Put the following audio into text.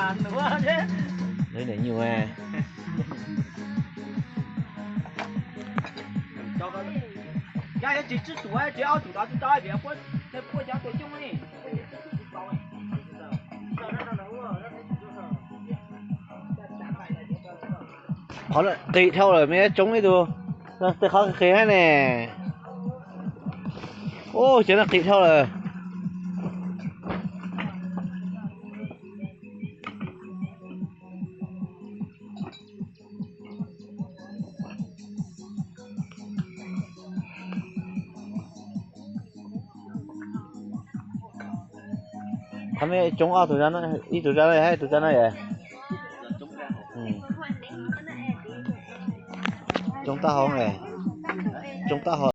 Lawv niam nyuj. Qhov qis dhau lawm, me tsoob ib tug, tej qhov qis hab ne. Ub, cov no qis dhau lawm. Qhov no tsoob ob tug, ib tug zaj no hab ib tug zaj no yom. Tsoob taub hau, tsoob taub hau.